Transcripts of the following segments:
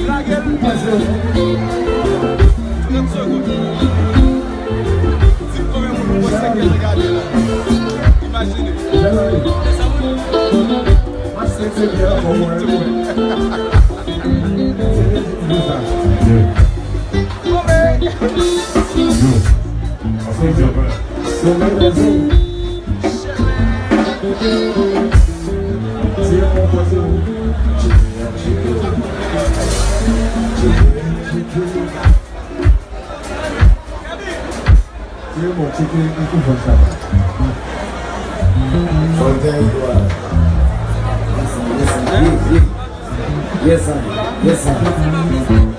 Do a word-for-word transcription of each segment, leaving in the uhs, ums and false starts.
Lage l. Trant segonn. Di m konbyen moun ou panse k te gade la. Imajine. Mwen se te byen ankò mwen. Se te di sa. Yo. Ansanm, yo. Yo, men, men, men. Yes, I. Yes, I.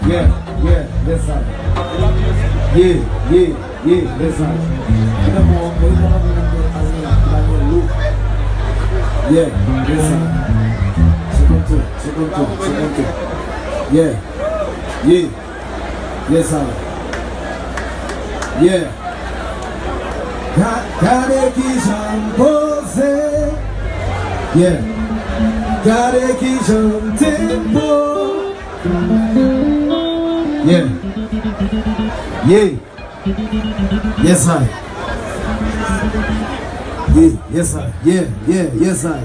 Yeah, yeah, yes, I. Yeah, yeah. Yeah, yes, I. Yeah, yes, I. Second two, second two, second two. Yeah, yeah, yes, I. Yeah. Ga-, gade kijan m poze. Yeah. Gade kijan m tempo. Yeah. Yeah. Yes, I. Yeah, yes, I. Yeah, yeah, yes, I.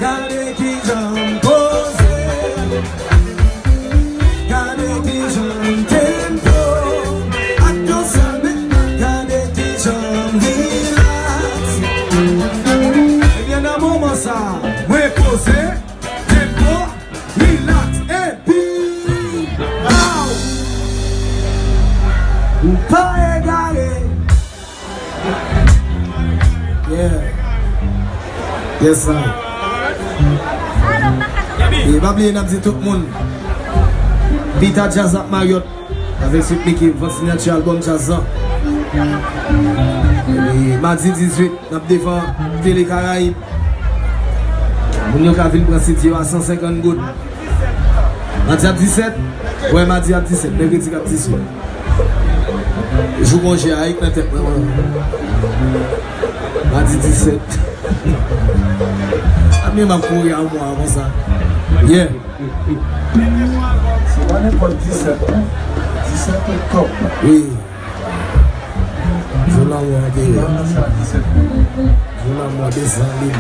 Gade kijan m poze. Gade kijan m tempo. Ak yon sèl men, gade kijan m relax. Ebyen, nan moman sa, mwen poze, tempo, relax, epi, pow! Ou pa egare. Yeah. Yes, sir. E pa bliye n ap di tout moun, Pita Jazz ap Marriott avèk Sweet Micky, vant sinyati albòm djaz lan. E madi dizuit, n ap devan Tele Karayib. Moun yo ka vin pran siti yo a san senkant goud. Madi a disèt, wè, madi a disèt, mèkredi k ap dizuit. Jou konje a, ek nan tèt mwen, mwen. Madi disèt. A, men m ap kouri a mwa konsa. Yeah. Se pa nenpòt disèt, non. Disèt oktòb. Wi. Jou lanmou an te ye. Jou lanmou an desann li.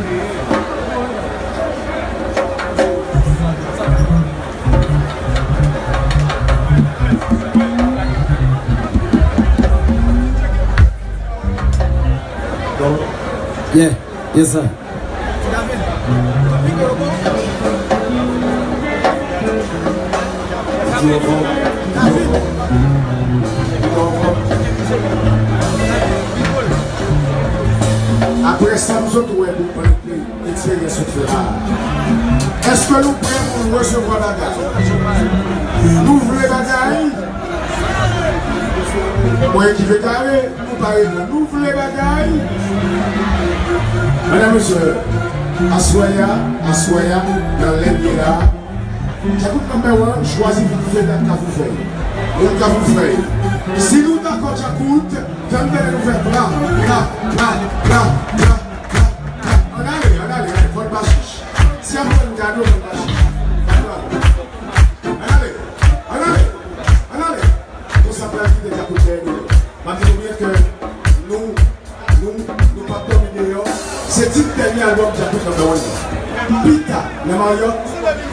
Yeah, yes, sir. Apre sa, m sot wè nou pran eksperyans ou fè la. Èske nou prè pou n resevwa bagay? Nou vle bagay? Mwen ki vle kare. Nou pare pou nou vle bagay. Medam, mesye, aswè a, aswè a, nan lè n ye la, Djakout number one chwazi pou fè dat Kafou Fèy. Moun Kafou Fèy. Si nou dakò Djakout, fè m tande nou fè bra, bra, bra. Ann ale, ann ale, ann ale, fò n pa chich. Si y ap fè n kado, fò n pa chich. Ann ale, ann ale, ann ale. Konsa pral kite Djakout dèyè nou. M ap di nou byen ke nou, nou, nou p ap dòmi deyò. Se tit dènye albòm Djakout number one nan. Pita, nan Marriott,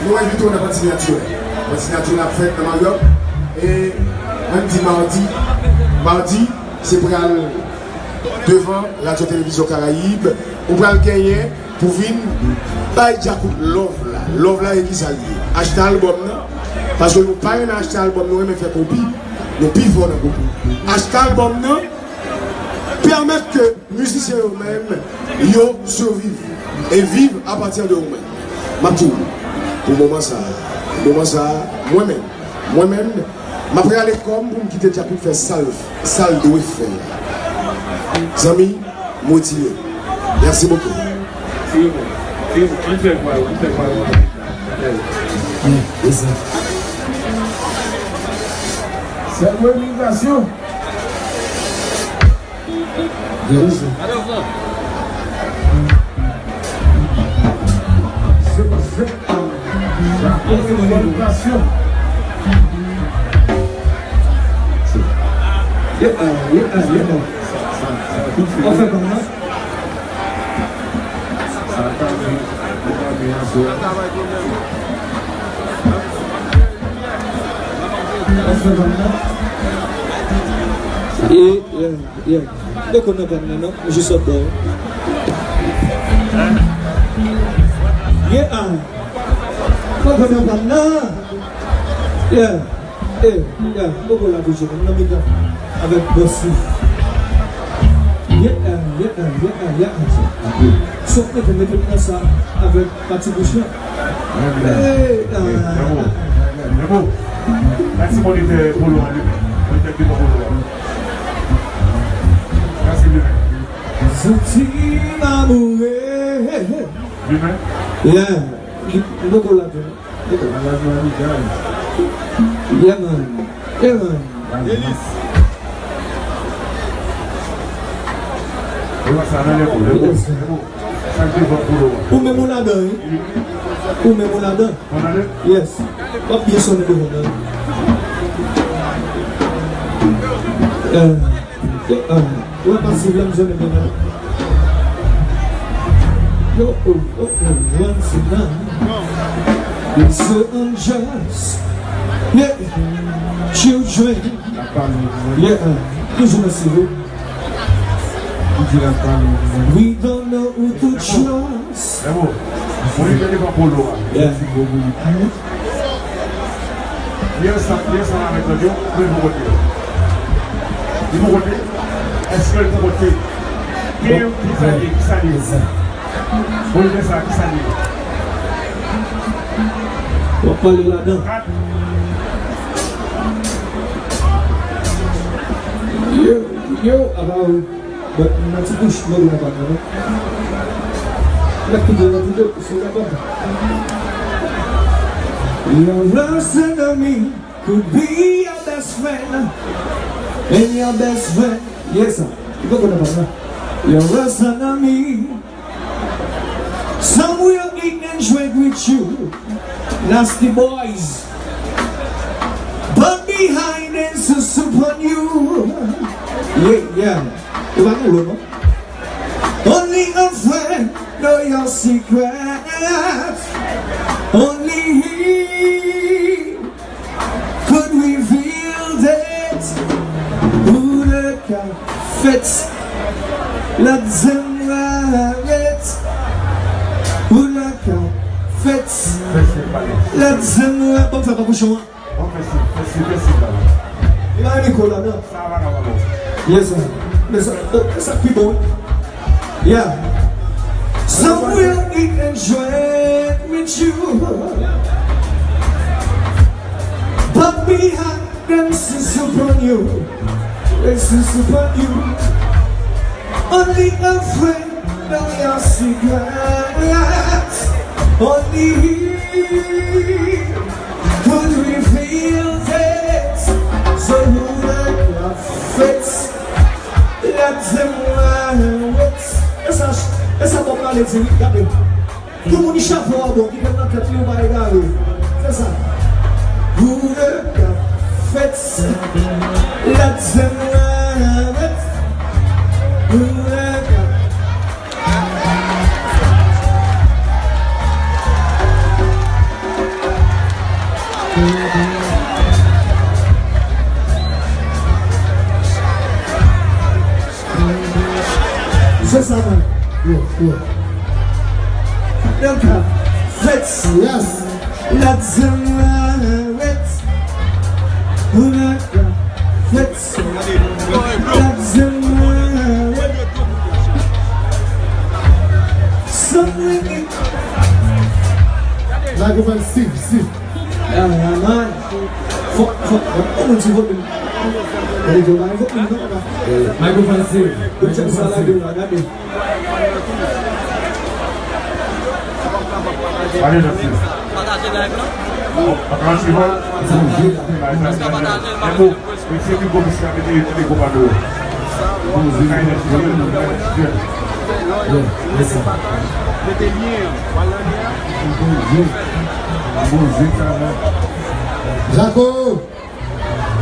nou envite w nan vant sinyati. Vant sinyati ap fèt nan Marriott. E ann di madi, madi, se pral devan Radyo Televizyon Karayib. Ou pral genyen pou vin bay Djakout love la. Love la, e kisa l ye? Achte albòm nan, paske nou pa renmen achte albòm, nou renmen fè kopi. Nou pi fò nan kopi. Achte albòm nan, pèmèt ke mizisyen yo menm, yo siviv e viv apati de ou menm. M ap di w, pou moman sa, moman sa, mwen menm, Mwen menm, m ap rale kò m pou m kite Djakout fè sa l, sa l dwe fè a. Zanmi, m retire. Mèsi bokou. Ann fè vwa yo, ann fè vwa yo. Yeah, yes, sir. Sèvo imigrasyon. Yes. Se pa fèt. Sèvo imigrasyon. Yeah, yeah, yeah. Sa, sa, sa, tout fini. An fèt, an fèt. Sa ta vin, sa ta vin aswè. E, yeah, yeah. M poko nan bann nan, non. M jis sot dèyè. Yeah, ah. M poko nan bann nan. Yeah. Eh, yeah, m poko la toujou, m nan mitan avèk Bossy. Yeah, yeah, yeah, yeah, yeah. So, mete, mete m nan sa avèk pati bouch la. Eh, ah. Bravo. Bravo. Mèsi pou lide polo a, Lumen. Pou lide polo a. Mèsi, Lumen. Santi m amoure. Lumen. Yeah. M poko la toujou. Yeah, man. Yeah, man. Elis. Ou menm ou ladan, wi. Ou menm ou ladan. Yes. W ap byen sonnen devan nan. Eh. Yo, ah, yo pa siv la, m jwenn byen la. Yo, oh, oh, oh, one sit down. It's so unjust. Yeah, children. Yeah, ah, toujou nan siv. We don't know who to trust. Li ansanm, li ansanm avèk lòt yo, men li poko te. Li poko te? Èske li poko te? Ki, ki sa li ye? Ki sa li ye? Bon, li fè sa, ki sa li ye? W ap pale ladan. Yo, yo, apa ou? But nan ti bouch mwen la pa nan. Mèt koute nan ti bouch, si w kapab. Your worst enemy could be your best friend. And your best friend, yes, sir. Li poko nan pa nan. Your worst enemy. Some will eat and drink with you. Nasty boys. But behind them, susu pon you. Yeah, yeah. Ou pa gen lo, non? Only a friend know your secret. Only he could reveal that. Ou le ka fèt. La di m arèt. Ou le ka fèt. La di m arèt. Bon, fè pa bouchon an. Bon, fè si, fè si, fè si, la. Li pa gen mikwo la, non? Sa va, la, la. Yes, sir. Men sa, oh, men sa pi bon, wi. Yeah. Some will eat and drink with you. But behind them, susu pon you. They susu pon you. Only a friend know your secrets. Only he could reveal it. So who the prophets? Let them wear it. E sa, e sa Bob Marley di, wi, gade. Tout moun chapo a bon, kite l nan tèt li, ou pa egare. Se sa. Who the prophets? Let them wear it. Who the Se sa, man. Yo, yo. Dem ka flex. Yes. Let them wear it. Who not gonna flex? Let them wear it. Something. Microphone, Steve, Steve. Ah, man. Fòk, fòk, fòk. Ou moun ti volim. Gade, yo, bay volim, non, papa. Microphone, Steve. Yo, tchèk sa la, yo, la, gade. Pale nan Steve. Pataje live lan. Anpil anpil. Mesye ki komisè a mete, mete konpa nou yo. Jako,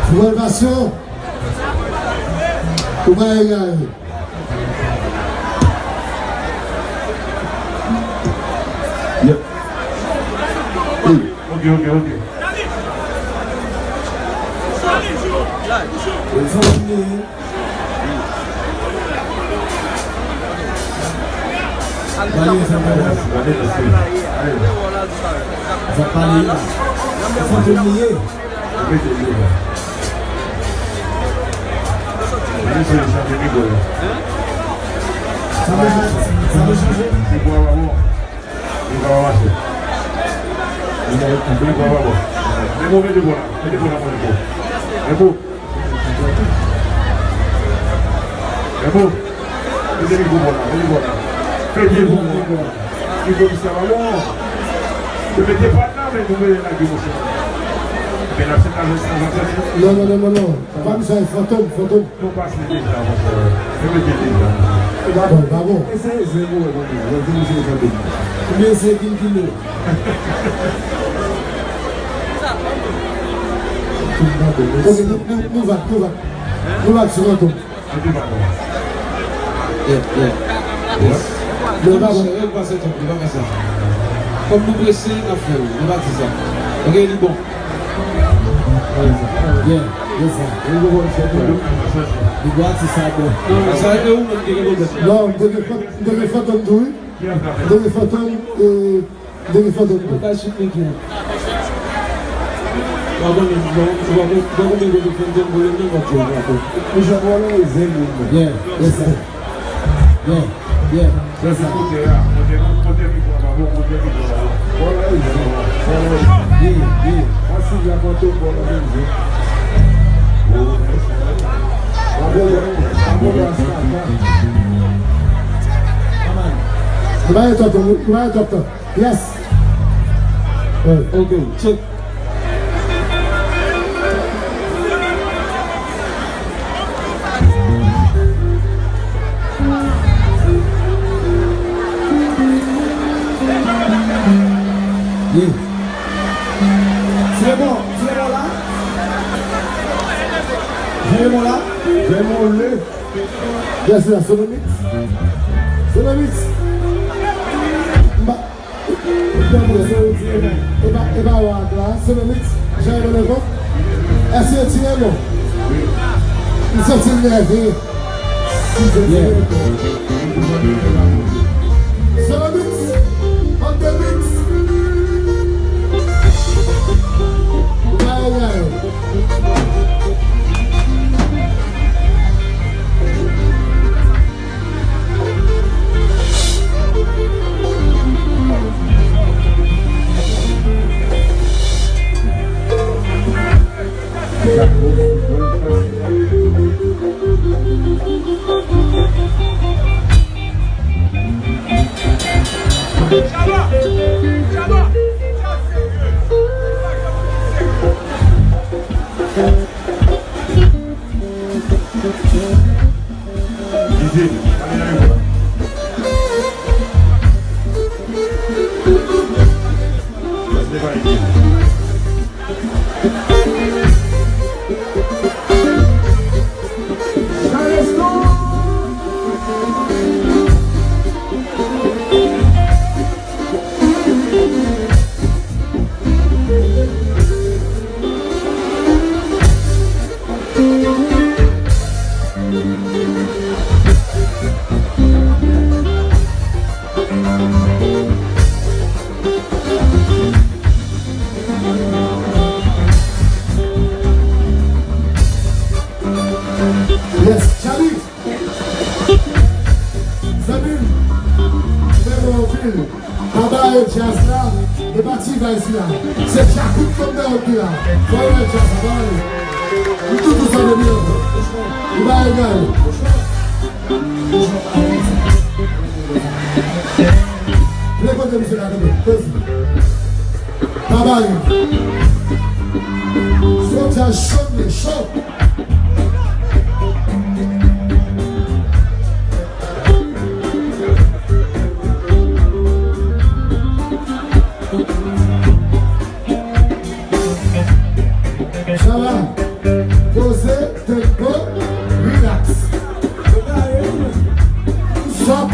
sou elevasyon. Ou pa egare. Yep. Ok, ok, ok. Sa pale la. Sa pale la. Sa va chanje. Sa va chanje. Li pa va mache. Li pa va bon. Men bon, mete bon la. Mete bon la, mete bon. Men bon. Men bon. Mete li bon la. Mete bon la. Mete bon la. Li bon, sa va bon. Mete pa nan men nou, mete lage, monchè. Men la, se pa sa, sa, sa. Non, non, non, non, non. Pa m sa, fantom, fantom. Nou pase deja, monchè. Nou mete deja. E pa bon, pa bon. E se, se bon, bon, bon. Bon, se misye ki fè bon. Oubyen se King Kilo. Ok, nou, nou, nou va, nou va. Nou va sou fantom. Mete pa bon. Yeah, yeah. Yes. Non, pa bon. Monchè, pa fè sa, pa fè sa. Kòm nou prese, n ap fè l. Nou pa di sa. Ok, li bon. Yeah, yes, sir. Li bon, ti sa bon. Non, sa e ou menm ki gen pwoblèm. Non, m te gen fant-, m te gen fantom tou, wi. M te gen fantom, e, m te gen fantom tou. Ou pa chit li tou. Ou pa konnen, ou pa konnen, ou pa konnen kote fantom voye nan kòt yo, pa konnen. Ou jwenn vòlè zen moun. Yeah, yes, sir. Yeah, yeah, yes, sir. Kote a, kote, kote mikwo a pa bon, kote mikwo a pa bon. Vòlè zen, vòlè zen. Yeah, yeah. Mwen si la kote vòlè zen. Bravo, bravo, bravo. Nou pa gen twòp tan, nou pa gen twòp tan. Yes. Ok, check. Yeah. Filemon, Filemon la? Filemon la? Filemon le. Yes, yes, Sonomix. Sonomix. M pa, m pa pran sa yo di, e pa, e pa wak la. Sonomix, jan yo rele kòk. Èske yo tire non? M santi l nève. Yeah. Sonomix, on the mix. Ay, ay. Yes, Charlie. Zanmi m, m renmen w anpil. Pa ba yo djaz la, e pa T-Vice la. Se Djakout Thunderdog ki la. Fò yo wè djaz la, ba yo. M toujou sa depi lontan. Li pa egare. Vle kote misye la tonbe. Kozi. Pa ba Son djaz cho, cho. Sa va? Poze, tempo, relax. Sòt.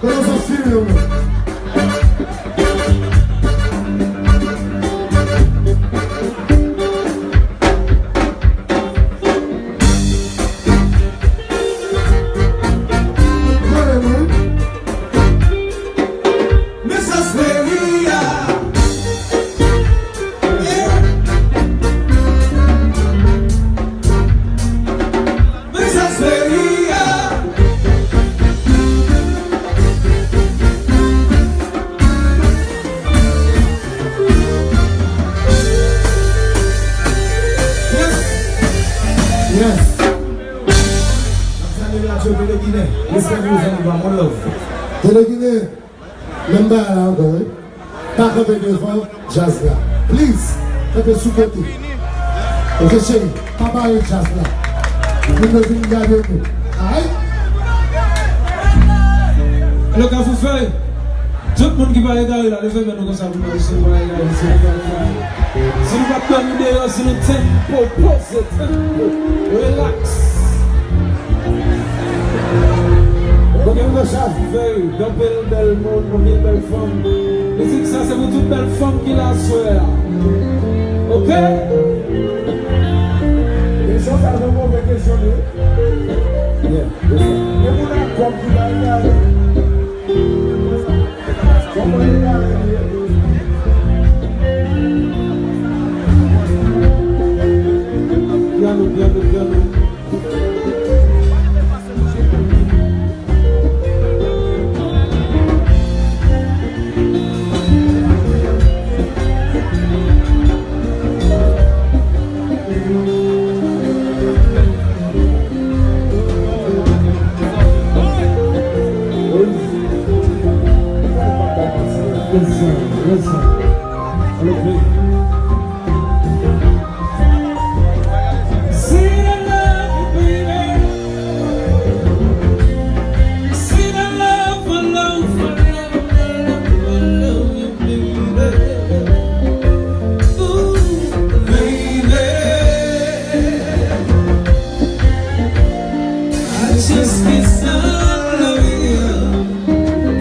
Kote sòt fini yo menm? Mesaj peyi a. Mesaj peyi a. Yes. Yes. N ap salye radyo Tele Ginen. Respè pou zanmi pa m, one love. Tele Ginen, menm bagay la ankò, wi. Pa kanpe devan djaz la. Please, kanpe sou kote. Oke, cheri, pa bare djaz la. Moun yo vin gade nou. Ay! Alo, Kafou Fèy. Tout moun ki pa egare la, leve men nou konsa pou nou, si nou pa egare, si nou pa egare. Si nou pa t dòmi deyò, si nou tempo, poze tempo, relax. Ok, nou nan chaj. Fèy, anpil bèl moun, anpil bèl fanm. Mizik sa se pou tout bèl fanm ki la aswè a. Ok? Kesyon sa se yon move kesyon, wi. Yeah, yes, sir. Gen moun ak kòb ki pa egare. Piano, piano, piano. Listen, listen. See the love, baby. See the love, for love, for love, for love, for love, baby. Ooh, baby. I just can't stop loving you.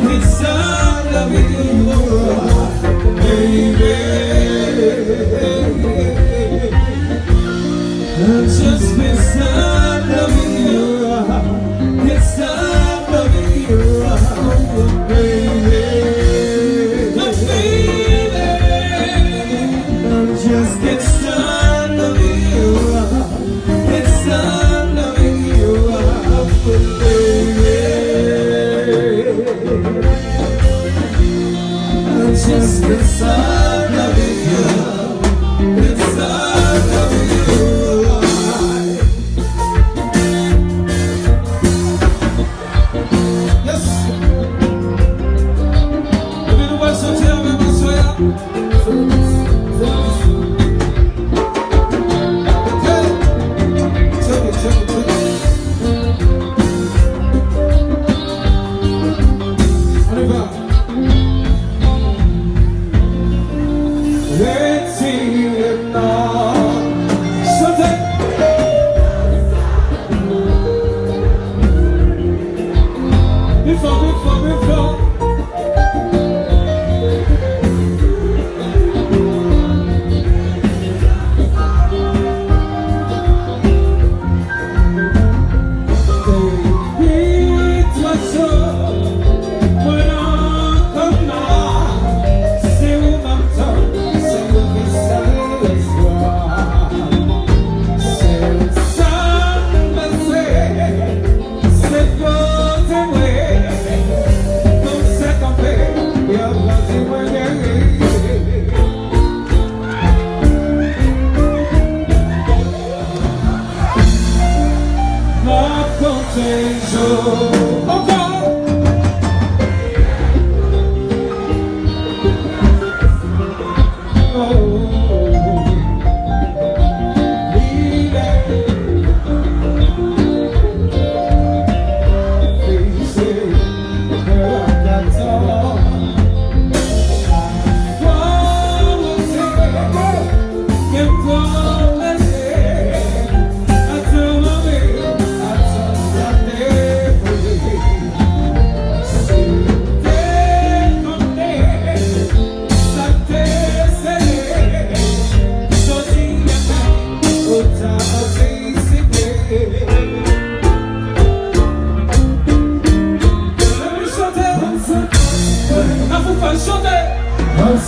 Can't stop loving you, baby. I just can't stop loving you. Can't stop loving you, baby. My baby. I just can't stop loving you. Can't stop loving you, baby. I just can't stop loving you. Can't stop loving you. Yes. Epi nou pral soti avèk aswè a. Hey! Check it, check it, check it. On y va. Chante. Pi fò, pi fò, pi fò.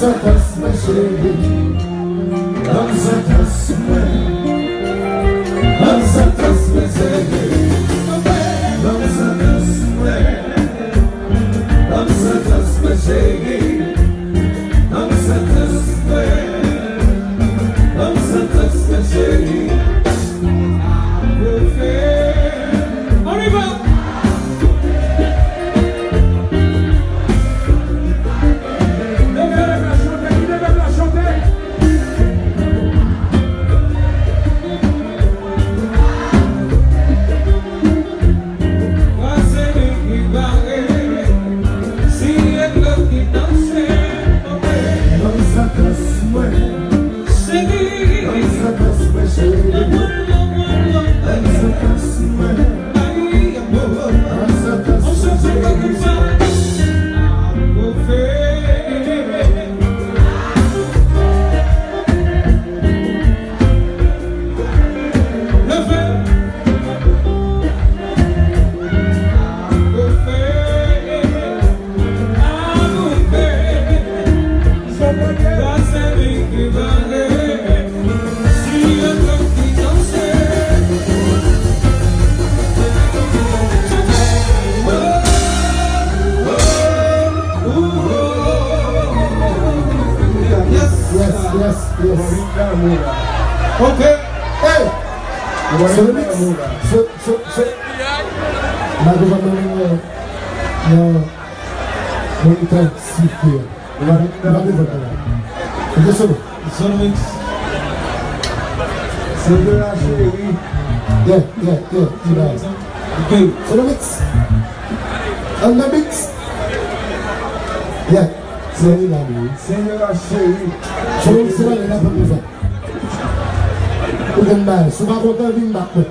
Santans mwen cheri, ban m santans mwen. Ban m santans mwen cheri, ban m santans mwen. Ban m santans mwen cheri, ban m santans mwen. Ban m santans mwen cheri. On y va. Yes, yes, yes. Ok. Hey! Solo mix. So, so, so. Mwen deja nan, nan, nan intensite. Mwen pa devan la. Ok, solo. Solo mix. Solo la, cheri. Yeah, yeah, yeah. Ok. Solo mix. On the mix. Yeah. Solo la, wi. Solo la, cheri. Solo mix la, li la pou nou fè. Ou konn bagay. Si w pa kontan, vin bak mwen.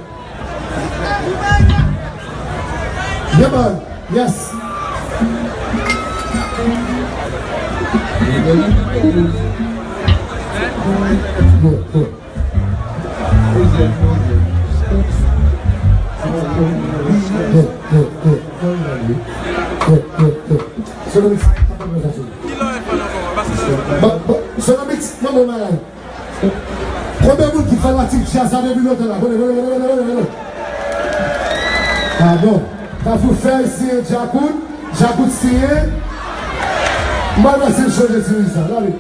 Yeah, man. Yes. Go, go. Go, go, go. Go, go, go. Solo mix. Ba, ba, solo mix, mwen, mwen, mwen. Konbyen moun ki fanatik djaz la depi lontan la? Kote, kote, kote, kote, kote, kote? Ah bon. Kafou fèy siyen Djakout, Djakout siyen. M al pase l chanje dirijan. Gade.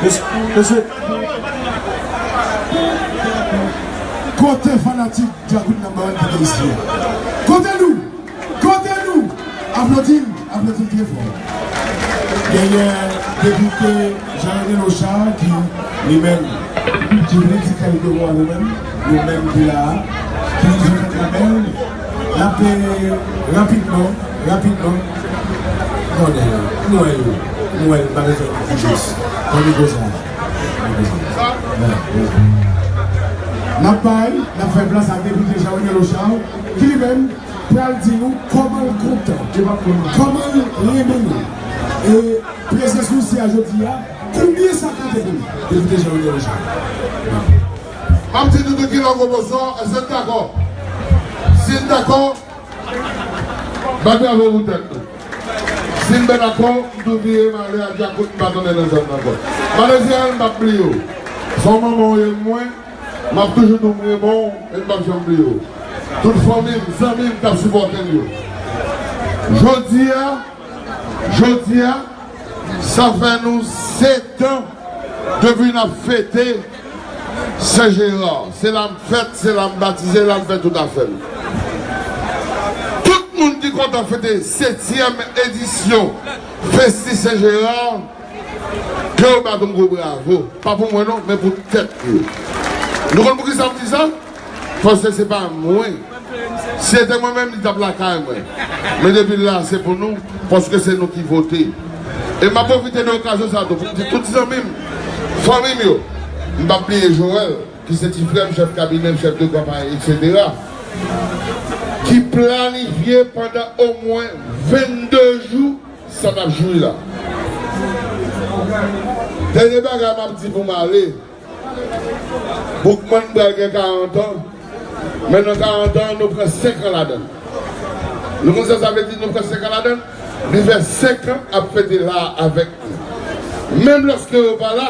Mesye, kote fanatik Djakout Number One ki te isi a? Kote nou? Kote nou? Aplodi l, aplodi l trè fò. Genyen depite Jean René Lochard ki, li menm, ki vle di kèlke mo a nou menm, nou menm ki la a, ki di nou kanmenm, n ap, eh, rapidman, rapidman, konnen, nou wè yo, nou wè yo, pa bezwen di plis. Konnen konsa. N ap bay, n ap fè plas ak depite Jean René Lochard, ki li menm pral di nou kòman l kontan, kòman l renmen nou. E prezans nou isi a jodi a, konbyen sa konte pou nou? Depite Jean René Lochard. M ap di nou tout kilè gwo bosò, èske n dakò? Si n dakò, bat bravo pou tèt nou. Si n pa dakò, m tou vire m ale a Djakout, m pa tounen nan zòn nan ankò. Madan Zeyal, m p ap bliye w. Se yon manman w ye pou mwen, m ap toujou di w m renmen w e m p ap janm bliye w. Tout fanmi m, zanmi m k ap sipòte m yo. Jodi a, jodi a, sa fè nou sèt an depi n ap fete Sen Jera. Se la m fèt, se la m batize, la m fè tout afè m. Tout moun ki kontan fete setyèm edisyon Festi Sen Jera, ke yo bat yon gwo bravo. Pa pou mwen non, men pou tèt yo. Nou konn poukisa m di sa? Paske se pa mwen. Si se te mwen menm, li t ap lakay mwen. Men depi l la, se pou nou, paske se nou ki vote. E m ap pwofite de okazyon sa tou pou m di tout zanmi m, fanmi m yo, m p ap bliye Joel, ki se ti frè m, chèf kabinè m, chèf de kanpay, etsetera, ki planifye pandan omwen vennde jou sa n ap jwi la. Dènye bagay m ap di pou m ale, Boukman pral gen karant an, men nan karant an, nou pran senk an ladan l. Nou konn sa sa vle di, nou pran senk an ladan l? Li fè senk an ap fete la a avèk nou. Menm lòske yo pa la,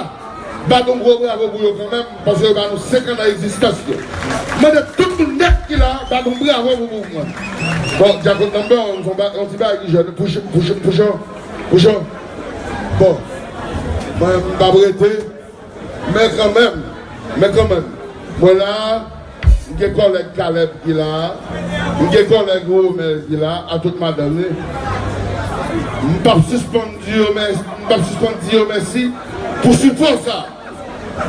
bat yon gwo bravo pou yo kanmenm, paske yo ba nou senk an nan egzistans yo. Mande tout moun nèt ki la a, bat yon bravo pou Boukman. Bon, Djakout Number One, se yon ba-, yon ti bagay ki jèn, Pouchon, Pouchon, Pouchon, Pouchon. Bon, mwen, m p ap rete. Men kanmenm, men kanmenm, mwen la, m gen kòlèg Caleb ki la, m gen kòlèg Romel ki la, a tout madanm li. M p ap sispann di yo mèsi, m p ap sispann di yo mèsi pou sipò sa.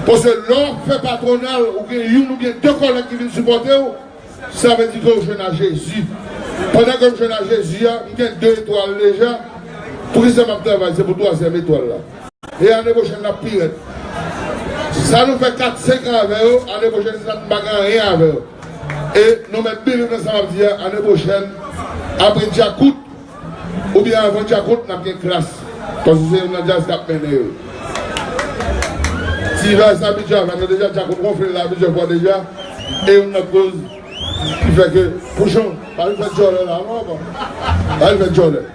Paske lè w ap fè patwonal, ou gen youn oubyen de kòlèg ki vin sipòte w, sa vle di ke w jwenn a Jezi. Pandan ke m jwenn a Jezi a, m gen de etwal deja. Poukisa m ap travay? Se pou twazyèm etwal la. E ane pwochèn, n ap pi rèd. Sa nou fè kat, senk an avè yo, ane pwochèn, se sa nou pa gen anyen avè yo. E nou mèt believe nan sa m ap di a, ane pwochèn, apre Djakout, oubyen avan Djakout, n ap gen Klass. Paske se youn nan djaz k ap mennen yo. T-Vice abitye avè nou deja, Djakout wonfle l la plizyè fwa deja. E youn nan koz ki fè ke, Pouchon, pa vin fè djòlè la non, papa. Pa vin fè djòlè.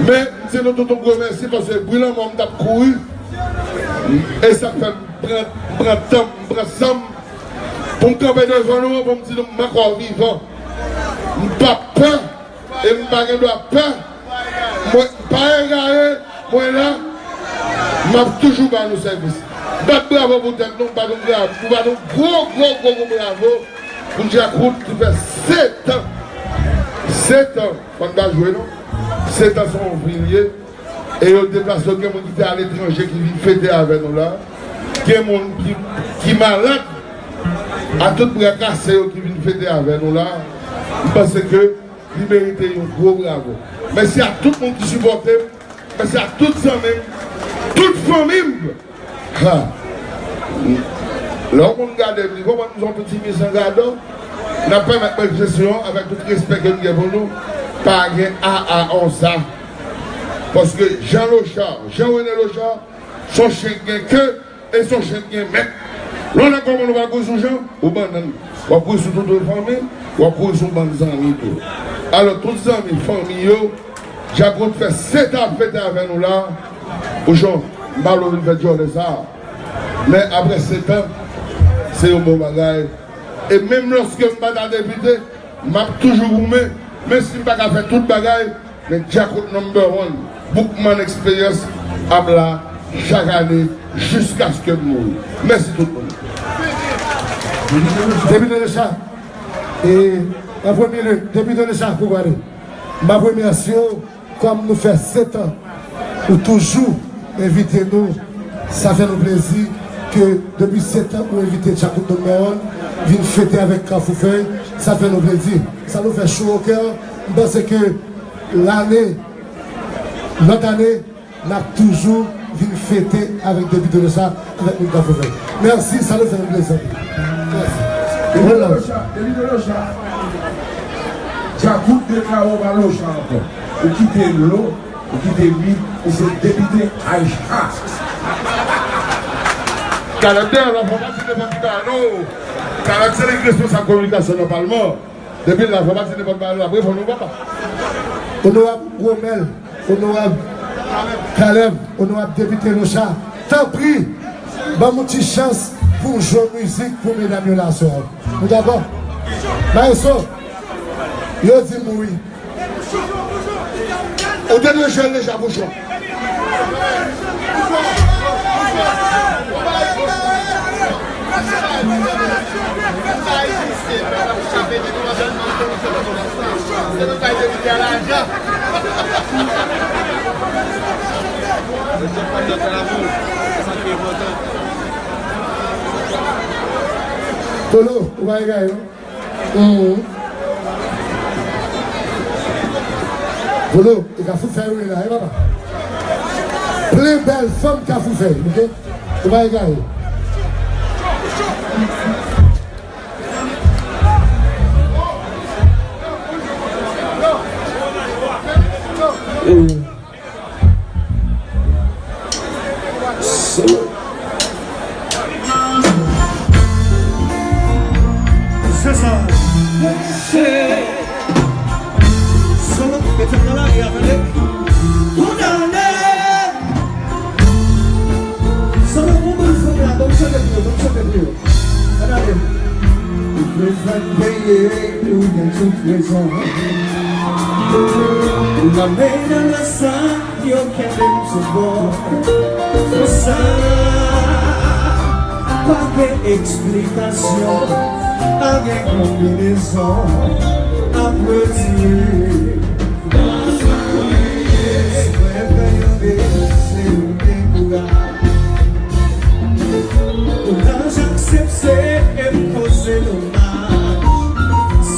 Men, m di nou tout yon gwo mèsi paske bri lanmò m t ap kouri. E sa k fè m pran, m pran tan m, m pran san m pou m kanpe devan nou an, pou m di nou m ankò vivan. M p ap pè. E m pa gen dwa pè. Mwen pa egare, mwen la. M ap toujou ba nou sèvis. Bat bravo pou tèt nou, bat yon bravo, bat yon gwo, gwo, gwo, gwo bravo pou Djakout ki fè sèt an. Sèt an, fò n pa jwe non. Sèt an se yon vi l ye. E yo deplase yo, gen moun ki te aletranje ki vin fete avè nou la. Gen moun ki, ki malad. A tout bra kase yo ki vin fete avè nou la. M panse ke li merite yon gwo bravo. Mèsi a tout moun ki sipòte m. Mèsi a tout zanmi m, tout fanmi m. Ha. Lè yon moun gade m, li konprann m se yon piti misangadò. N ap pèmèt mwen di nou, avèk tout respè ke m gen pou nou, pa gen a a on sa. Paske Jean Lochard, Jean René Lochard, se yon chen k gen ke e se yon chen k gen mèt. Lè w nèg kòman nou pa kouri sou Jean, ou bannann. W ap kouri sou tout ou fanmi, w ap kouri sou bann zanmi tou. Alò, tout zanmi, fanmi yo, Djakout fè sèt an ap fete avè nou la. Pouchon, m pa vle w vin fè djòlè sa. Men apre sèt an, se yon bon bagay. E menm lòske m pa ta depite, m ap toujou goumen. Menm si m pa ka fè tout bagay, men Djakout number one, Boukman Experience ap la chak ane Jiskaske m mouri. Mèsi tout moun. Depite Richard, e, an premye lye, Depite Richard, pou gade. M ap remèsye w, kòm nou fè sèt an, ou toujou envite nou. Sa fè nou plezi ke depi sèt an ou envite Djakout Don Mawon vin fete avèk Kafou Fèy. Sa fè nou plezi. Sa nou fè cho o kè. M panse ke lane, lòt ane, n ap toujou vin fete avèk Depite Locha, avèk moun Kafou Fèy. Mèsi, sa nou fè nou plezi anpil. Mèsi. Depite Locha, Depite Locha. Djakout deklare w pa Locha ankò. Ou kite Lo, ou kite Mi, ou se Depite Aisha. Kalèb dèyè lòt fò pati nenpòt ki bagay non. Kalèb se li ki responsab kominikasyon nan palman. Depi la, fò pa di nenpòt bagay la, bravo, nou papa. Onorab Romel, Onorab Caleb, Onorab Depite Locha, tanpri, ban m yon ti chans pou m jwe mizik pou medam yo la aswè a. Nou dakò? Maestro, yo di m wi. Ou te dwe jwe l deja pou jwe. Kolo, ou pa egare non. Mhm. Kolo, e Kafou Fèy ou ye la, e papa. Plen bèl fanm Kafou Fèy, oke? Ou pa egare. Mhm. Se sa. Se solo, mete m nan lari a, tande. Kondane. Solo, bon, bon, fò la, bon, chante pou yo, bon, chante pou yo. Ann ale. Ou vle fè m peye, ou gen tout rezon. Ou la men nan le san. Yo kenbe m sou bò. Konsa, pa gen eksplikasyon, pa gen konbinezon. Ap retire. Mwen fè yon bese, ou dekouraje. Ou nan aksepte e m poze nou.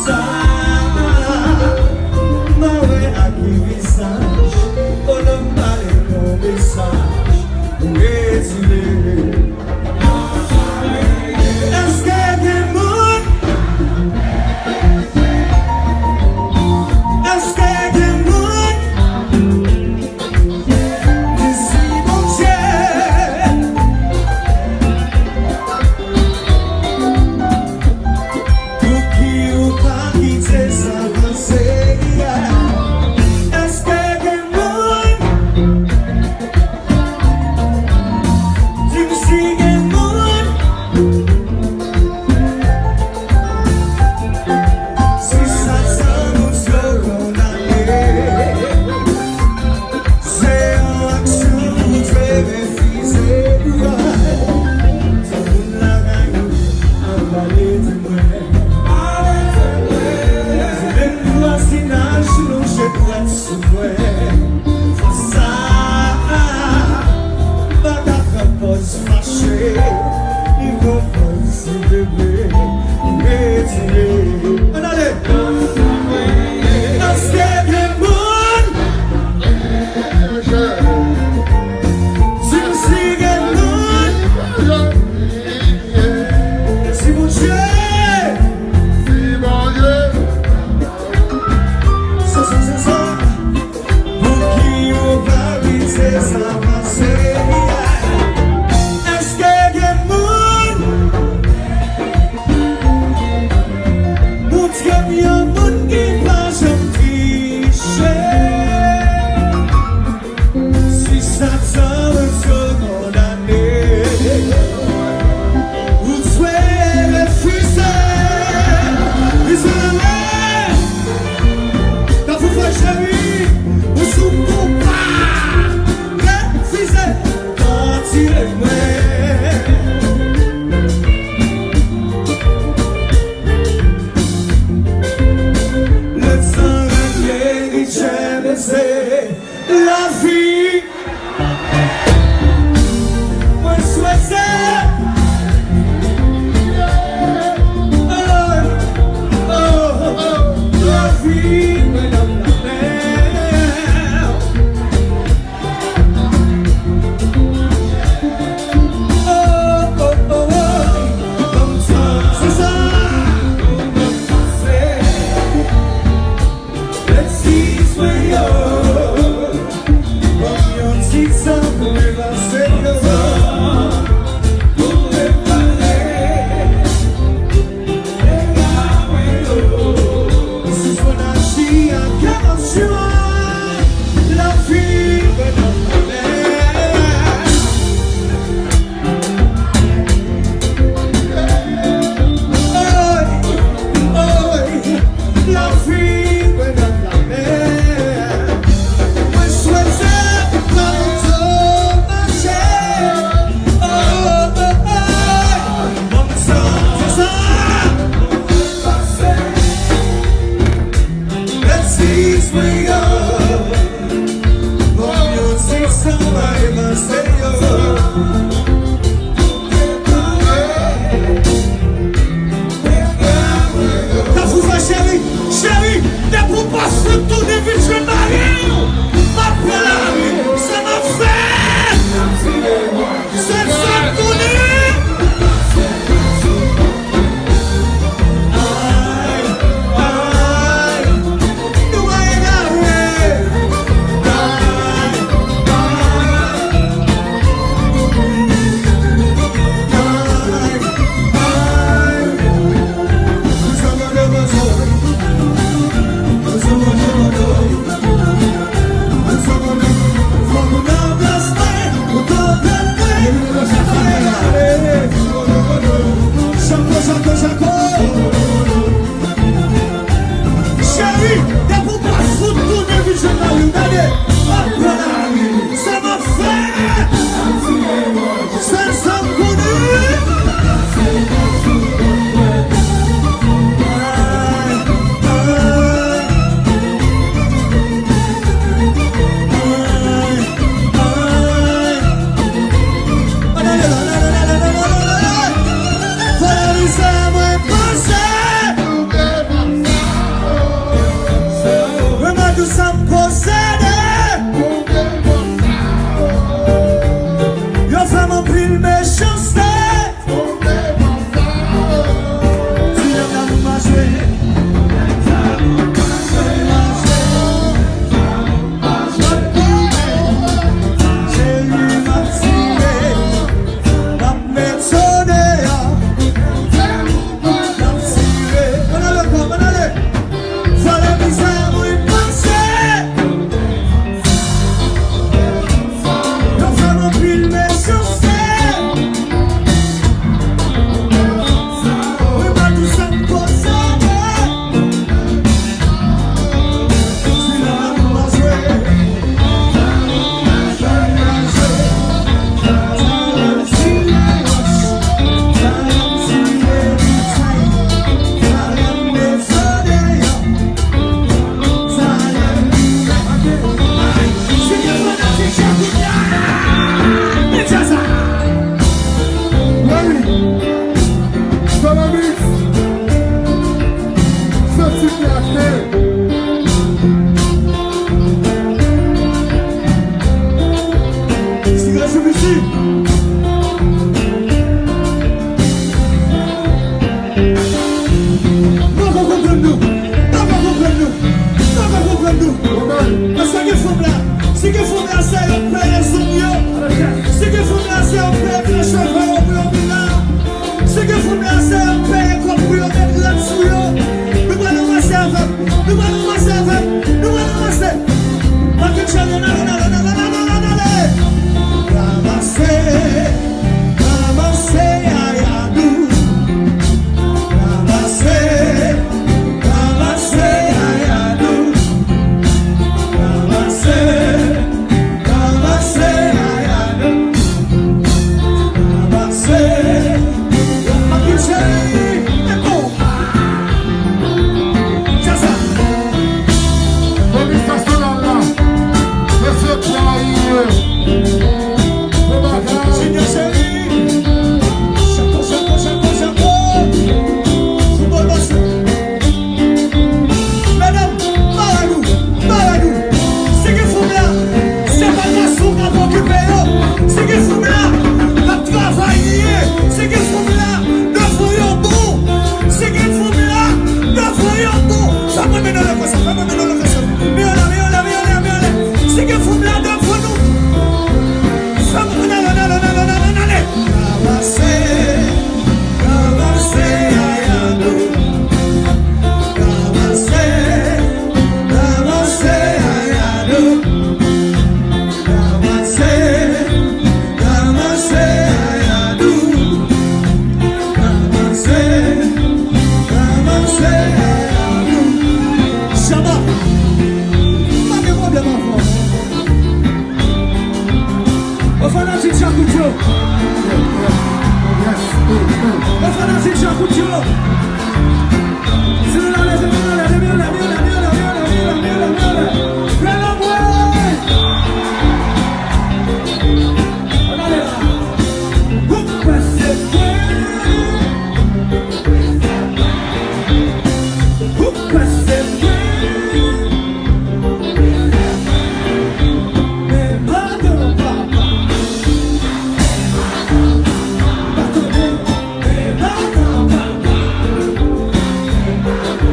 Sa, m a wè ak ki vizaj, o non m pale bon mesaj, ou retire. Èske gen moun? Èske gen moun? Di si Bondye, pouki ou pa kite sa vanse? Èske gen moun? Di m si gen moun. Si sa tankou yo kondane, se yon aksyon ou dwe refize. Sa moun lakay ou ap pale de mwen. Se menm vwazinaj nou je dwèt sou mwen. Sa pa ka pran pòz fache, ni pran pòz selebre, retire. Ann ale! Èske gen moun? Di m si gen moun? Mèsi Bondye! Sa, sa, sa, sa. Pouki ou pa kite sa pase? Èske gen moun?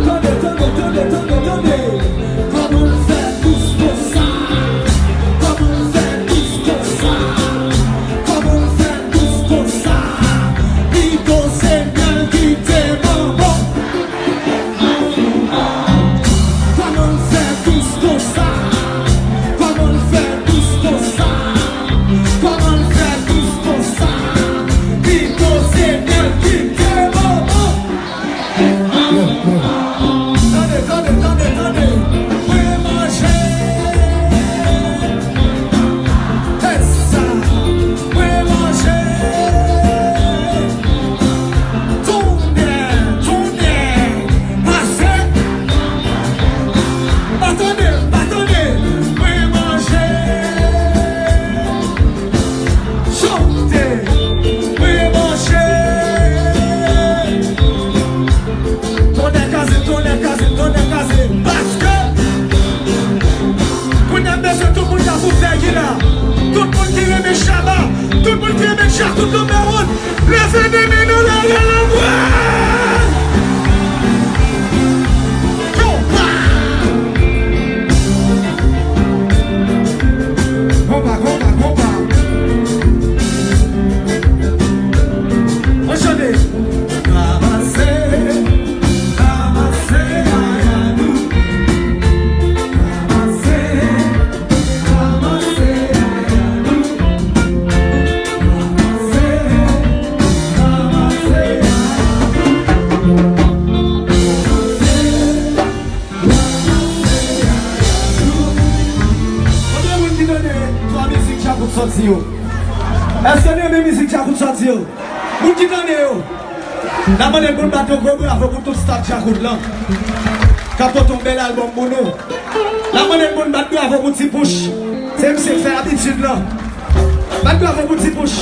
Tande, tande, tande, tande, tande. Kòman l fè dous konsa? Kòman l fè dous konsa? Kòman l fè dous konsa? Li gon semèl ki te manman. Kòman l fè dous konsa? Kòman l fè dous konsa? Kòman l fè dous konsa? Li gon semèl ki te manman. Tande, tande, tande, tande. Mwen manje. Fè sa. Mwen manje. Tounen, tounen. Pase. Pa tande, pa tande. Mwen manje. Chante, mwen manje. Tonnè kraze, tonnè kraze, tonnè kraze. Paske kounye a m bezwen tout moun k ap ouvè ki la. Tout moun ki renmen Shabba, tout moun ki renmen djakout number one, leve de men nou lage lanmwèl. Konpa! Konpa, konpa, konpa. Ann chante. Ranmase, ranmase, aya nou. Ranmase, ranmase, aya nou. Ranmase, ranmase, aya nou. Konbyen moun ki tande twa mizik Djakout sòti yo? Èske nou renmen mizik Djakout sòti yo? Moun ki tande yo? N ap mande moun bat yon gwo bravo pou tout staff Djakout lan k ap pote yon bèl albòm pou nou. N ap mande moun bat bravo pou Ti Pouch. Se misye k fè abitid lan. Bat bravo pou Ti Pouch.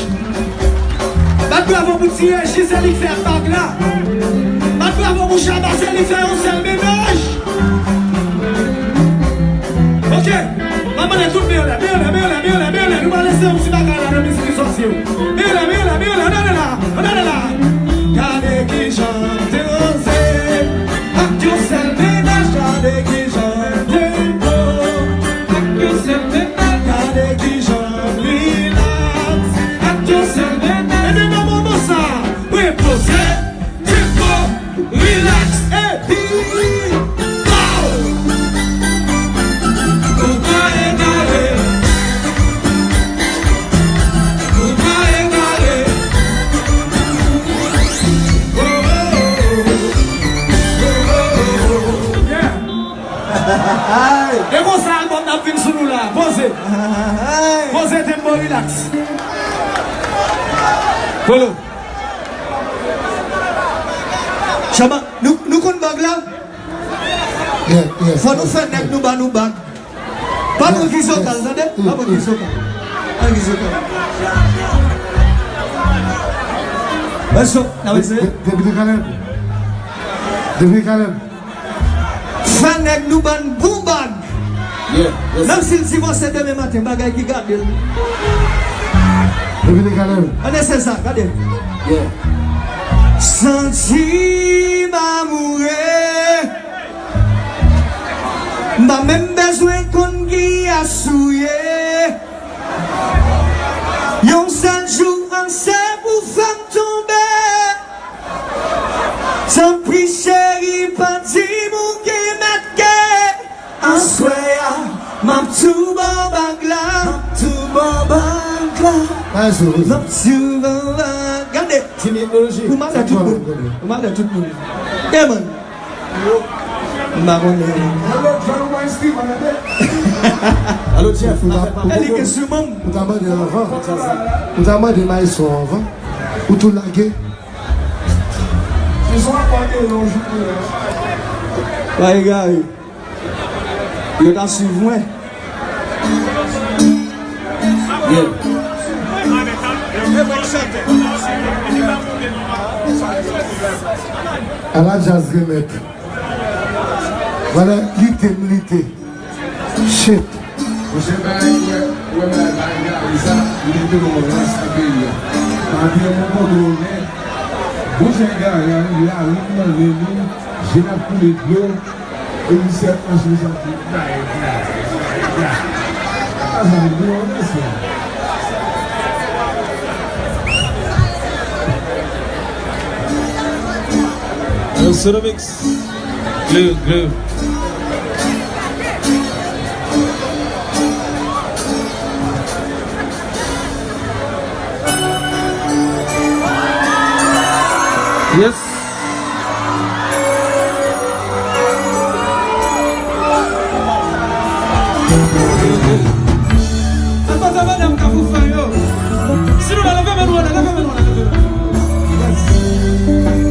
Bat bravo pou Ti Reji, se li k fè bag la. Bat bravo pou Shabba, se li k fè yon sèl mennaj. Ok. M ap mande tout men anlè, men anlè, men anlè, men anlè, men anlè. Nou pral eseye yon ti bagay la nan mizik ki sòti yo. Men anlè, men anlè, men anlè, ann ale la, ann ale la. Gade kijan m te poze. Ak yon sèl mennaj, gade kijan m te bo. Ak yon sèl mennaj, gade kijan m rilaks. Ak yon sèl mennaj. Ebyen, nan moman sa, mwen poze, tempo, rilaks, epi, pow! Ou pa egare. Ou pa egare. Oh, oh, oh, oh. Yeah. E konsa albòm nan ap vin sou nou la. Poze. Poze, tempo, rilaks. Polo. Shabba, nou, nou konn bag la? Yeah, yeah. Fò nou fè nèg nou ba nou bag. Pa pran ki zokal, tande? Pa pran ki zokal. Pa pran ki zokal. Let's go. N ap eseye. Depite Caleb. Depite Caleb. Fè nèg nou ba n bon bag. Yeah, yes. Menm si l divòse demen maten, bagay ki gade l. Depite Caleb. Ann eseye sa, gade. Yeah. Santi m amoure. M pa menm bezwen konn kiyès ou ye. Yon sèl jou ase pou fè m tonbe. Tanpri cheri, pa di m ou gen mèt kè. Aswè a, m ap tou ba w bag la. M ap tou ba w bag la. M ap tou ba w bag. Gade. Pou malè tout moun. Pou malè tout moun. Yeah, man. M pa konnen. Alo, Jeff, afè pa. E li gen sou manm. Ou ta mande anvan. Ou ta mande maestro anvan. Ou tou lage. Se swa pa gen yon jou pou lè. Pa egare. Yo ka swiv mwen. Yeah. Ala djaz remèt. Vale, lite m lite. Shit. Monchè, bagay, wè, wè, bagay, bagay, gari sa, li te yon rans nan peyi a. Pa byen, mwen konn ou, men, monchè, gari a, lari nan men nou, je n ap koule dlo, e misye ap mache, misye ap di, "Bagay, gari, bagay, gari." Sa, sa, nou, mesye. Yo, Sonomix. Glou, glou. Yes. Akoz a madanm Kafou Fè yo. Si nou la, leve men nou, leve men nou, leve men nou. Yes.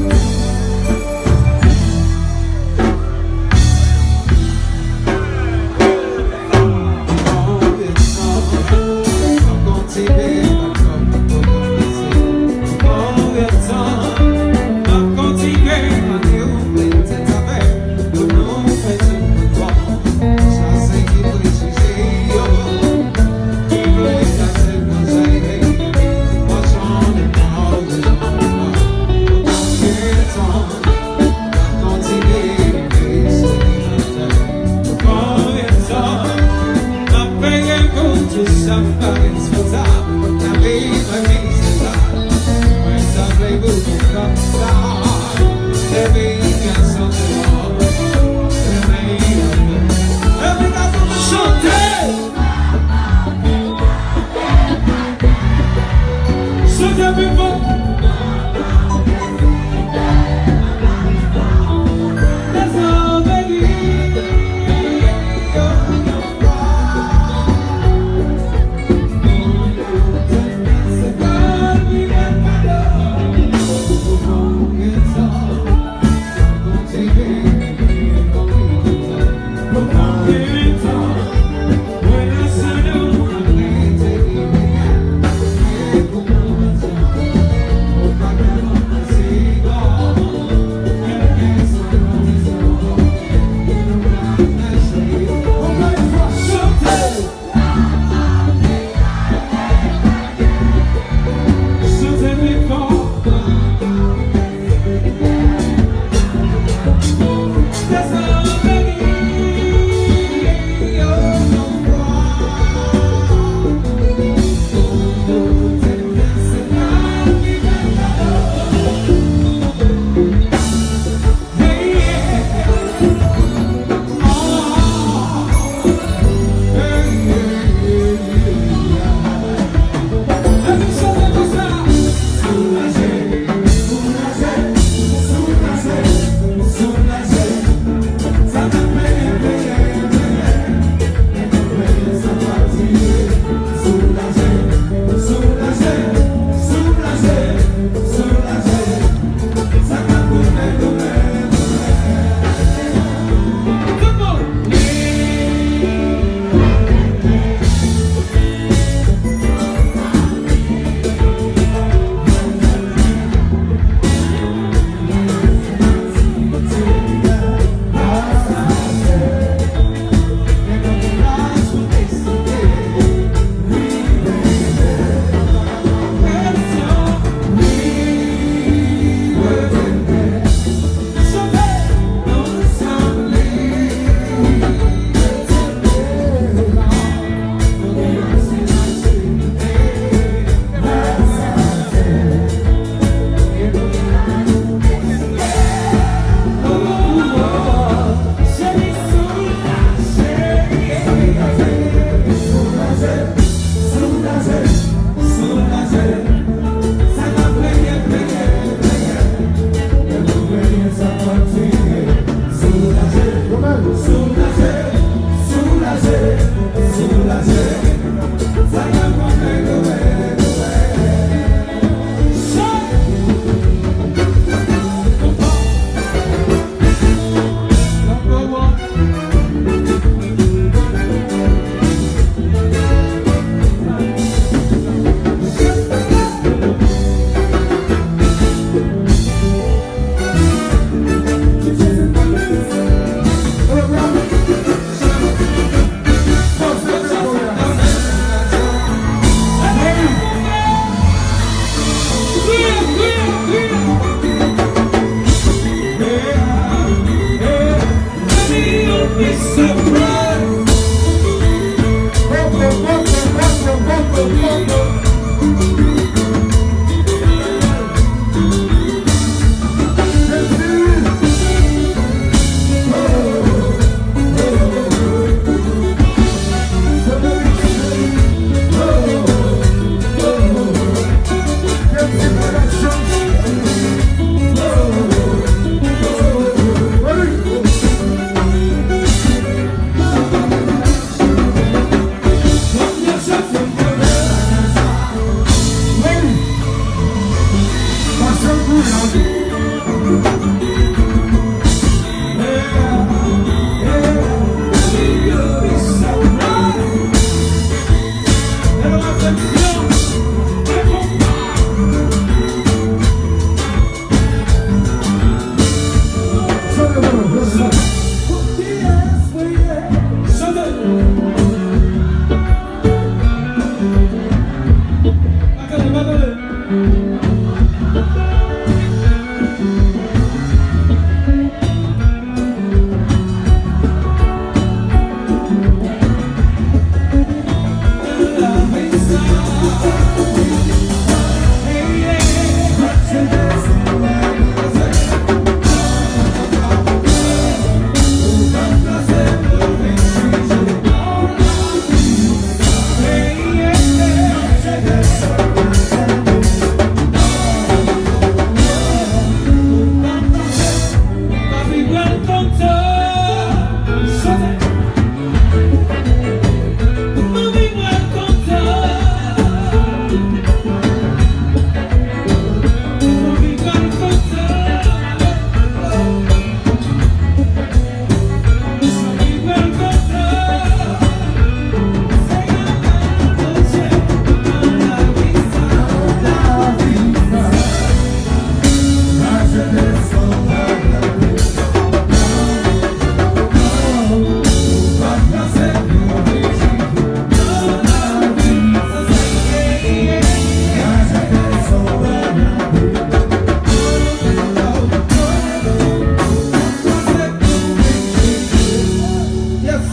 Yes!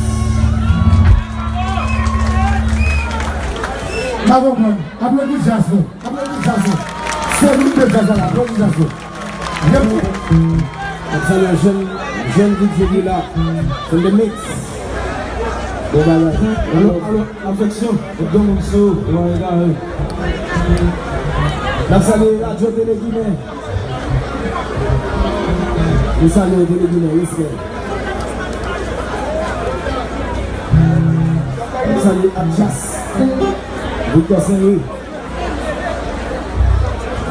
M pa konprann. Aplodi djaz nou. Aplodi djaz nou. Se nou ki djaz la. Aplodi djaz nou. Yep. N ap salye jèn, jèn D J ki la. In the mix. Bon bagay. Alo, alo, afeksyon. Tout bon moun sou, bon, egare. N ap salye Radyo Tele Ginen. Nou salye Tele Ginen, respè. Nou salye Atchas. Victor Saint-Louis.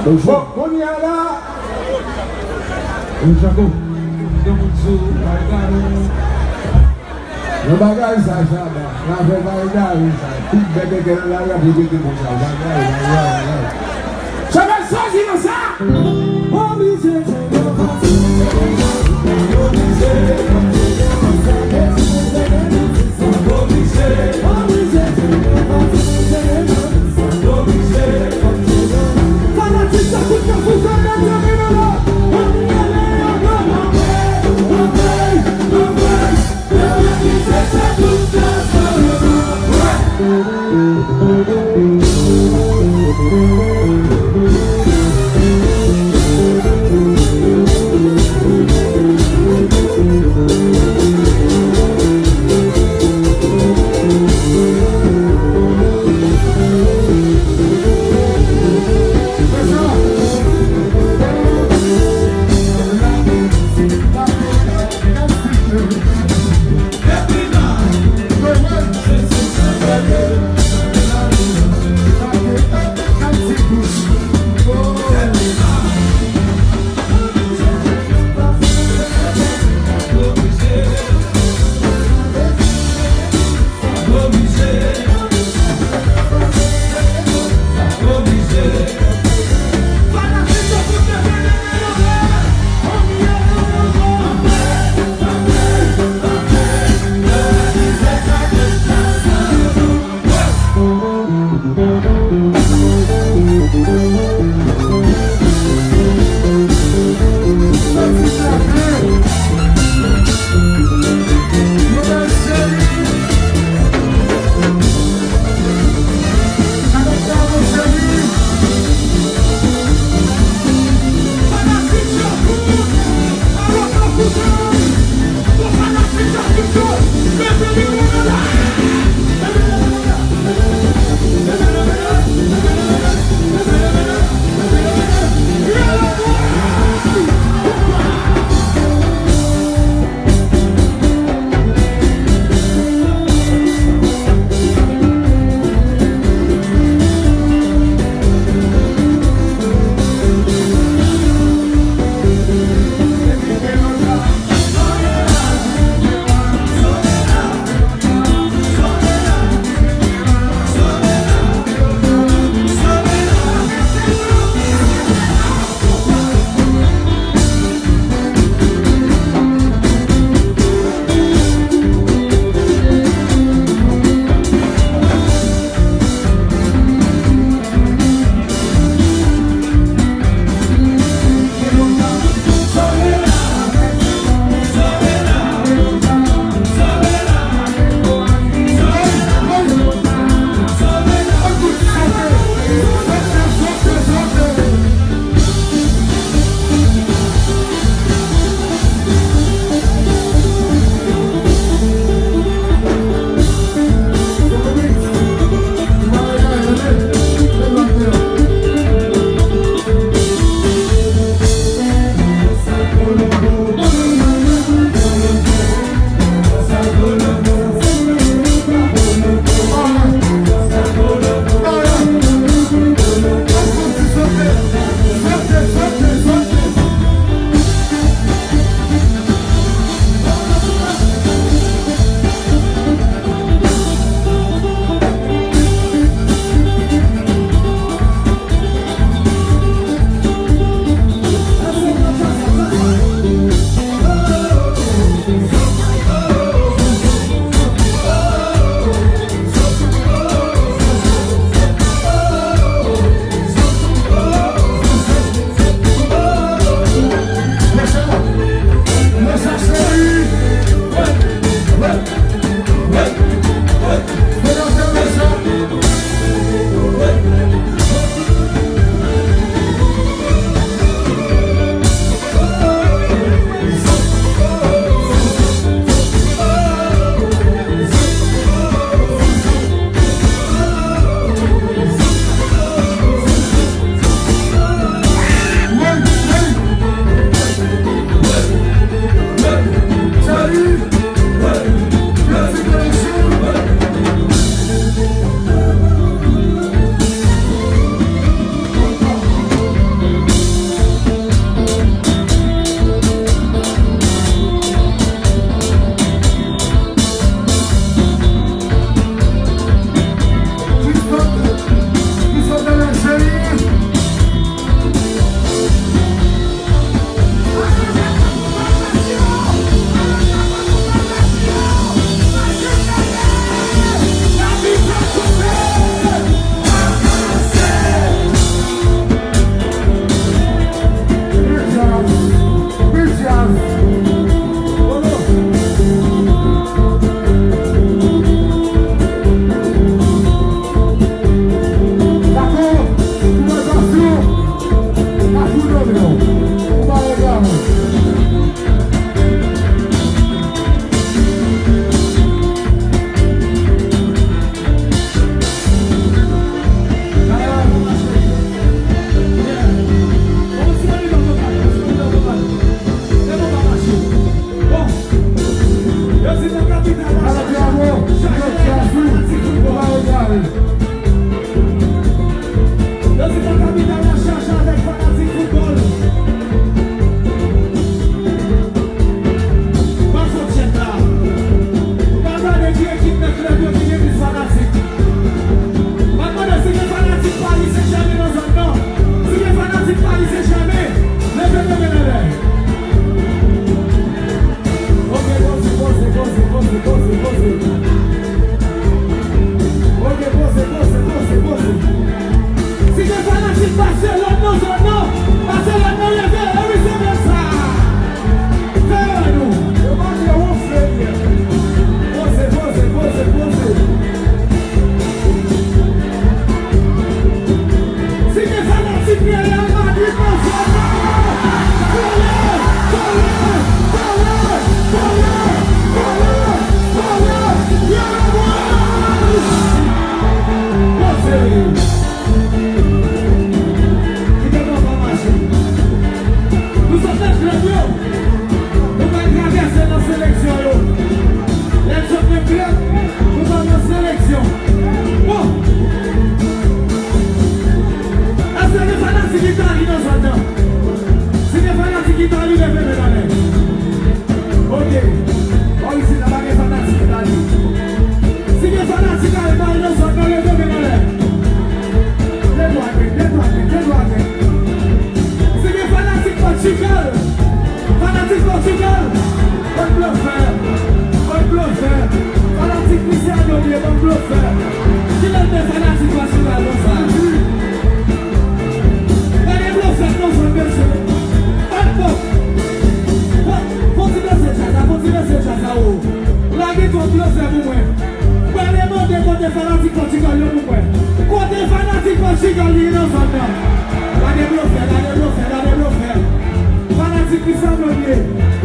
Bonjou. Bon, kounye a la. Bon, Jaco. Tout bon moun sou, egare. Yon bagay sa, Shabba. N a fè bagay sa. Tout bèt nan lari ap repete konsa. Bagay, bagay, bagay. Shabba, sòti nan sa! Oblije. Fanatik sa, kout men fou, fanatik sa, men nan lò. Ann ale, ann ale, ann ale, ann ale. Yo di nan kapital la chaje avèk fanatik foutbòl. Yo di nan kapital la chaje avèk fanatik foutbòl. Pa fè tchèt la. Ou pa gade ki ekip nan klèb yo ki gen plis fanatik. M ap mande si gen fanatik Paris Saint-Germain nan zòn nan. Si gen fanatik Paris Saint-Germain, leve men w anlè. Ok, poze, poze, poze, poze, poze, poze. Ok, poze, poze, poze, poze. Si gen fanatik Barcelone nan zòn nan, Barcelone nan leve, e wi se bèl sa. Fè yo wè nou. Yo pa fè wonfle yè. Poze, poze, poze, poze. Si gen fanatik Real Madrid nan zòn nan, kole, kole, kole, kole, kole, kole, Real Madrid! Poze. Kite bò pa mache. Nou sot nan klèb yo. Nou pral travèse nan seleksyon yo. Lè n sot nan klèb, nou pral nan seleksyon. Bon. Èske gen fanatik Itali nan zòn nan? Si gen fanatik Itali, leve men anlè. Ok. Bò isit la, pa gen fanatik Itali. Si gen fanatik Almay nan zòn nan, leve men anlè. De dwa dwat, de dwa dwat, de dwa dwat. Si gen fanatik Pòtigal, fanatik Pòtigal, bann blofè, bann blofè. Fanatik Cristiano ye, bann blofè. Kilè gen fanatik Pòtigal konsa? Gade blofè nan zòn, mesye. Bann blofè. Fò, fò ti danse djaz la, fò ti danse djaz la, o. Lage twòp blofè pou mwen. Mwen ale mande kote fanatik Pòtigal yo pou mwen. Kote fanatik Pòtigal yo nan zòn nan? Gade blofè, gade blofè, gade blofè. Fanatik ki sanble byen.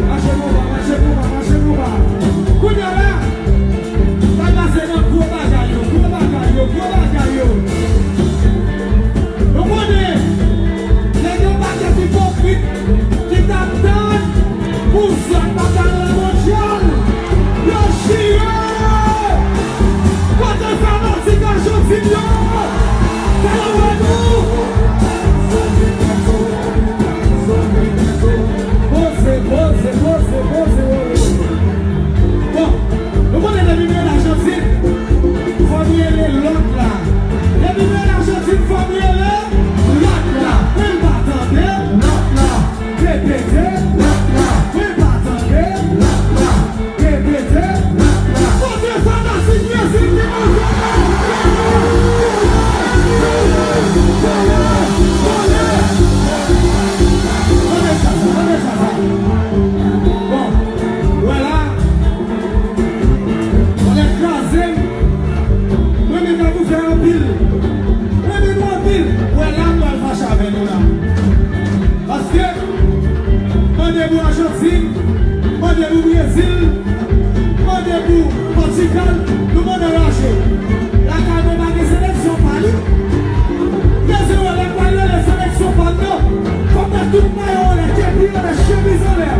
Mache konba, mache konba, mache konba. Kounye a la, n a pase nan gwo bagay yo, gwo bagay yo, gwo bagay yo. Nou konnen, nèg yo pakèt ipokrit ki t ap tann pou zòn batay la mondyal, yo chire! Kote fanatik Ajantin yo? Fè yo wè nou! Poze, poze, poze, poze, poze. Bon, nou konnen depi m rele Ajantin, fò m rele lòt la. Depi m rele Ajantin, fò m rele lòt la. Men m pa tande lòt la. Repete lòt la. Men m pa tande lòt la. Repete lòt la. Kote fanatik Brezil ki nan zòn nan? Tande sa, tande sa. Bon, wè la. Tonnè kraze m. Mwen menm nan pou fè anpil. Mwen menm anpil. Wè la m pral fache avè nou la. Paske, mande pou Ajantin, mande pou Brezil, mande pou Pòtigal, nou mande raje. Lakay mwen pa gen seleksyon pa li. Dezewè, lè m pral rele seleksyon pa m nan, fò m met tout mayo anlè, kepi anlè, chemiz anlè. M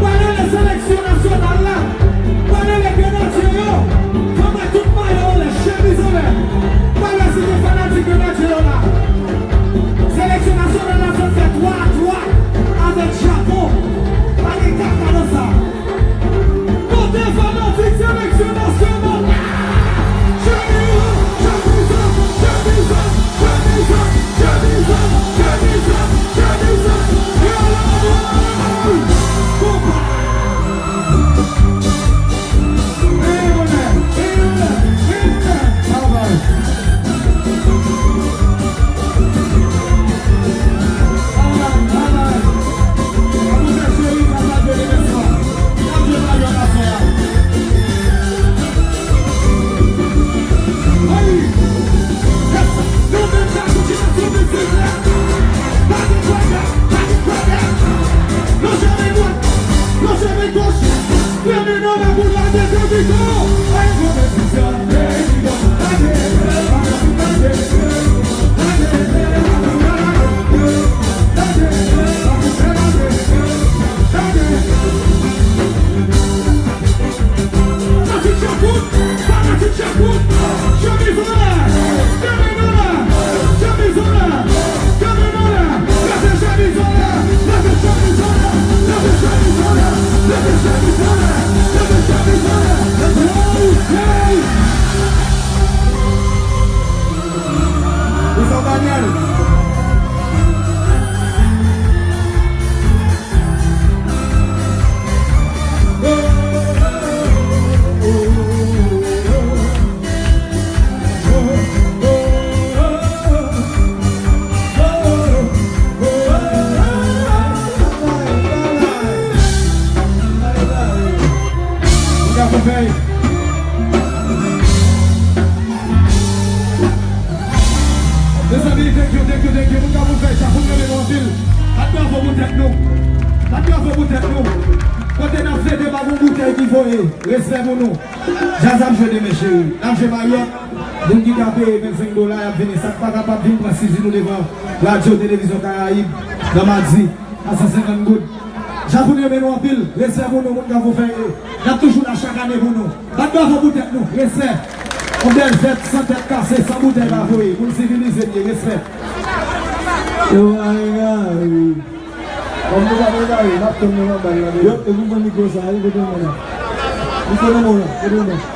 pral rele seleksyon nasyonal la, m pral rele grenadye yo, fò m met tout mayo anlè, chemiz anlè. M pral wè si gen fanatik grenadye yo la. Seleksyon nasyonal la fèk fè twa a twa avèk Japon. Pa gen kaka nan sa. Kote fanatik seleksyon nasyonal la? Chemiz an, chemiz an, chemiz an, chemiz an, chemiz an, chemiz an, chemiz an, chemiz an. Konpa! Nou. Bat bravo pou tèt nou. Kote n ap fete pa gon boutèy ki voye. Respè pou nou. Djaz ap jwe demen cheri. N ap jwe Marriott. Moun ki ka peye vennsenk dola y ap vini. Sa k pa kapab vin pran sizi nou devan radyo televizyon Karayib nan madi a san senkant goud. Jacoune renmen nou anpil. Respè pou nou moun k ap ofè. N ap toujou la chak ane pou nou. Bat bravo pou tèt nou. Respè. Yon bèl fèt san tèt kase, san boutèy pa voye. Moun sivilize n ye. Respè. Yo, Marega, wi. Kòm nou pa prepare, n ap tann nou nan bal la. Yo, e pou pran mikwo sa, wi, kote nou la? Mikwo nan men w la, kote nou la?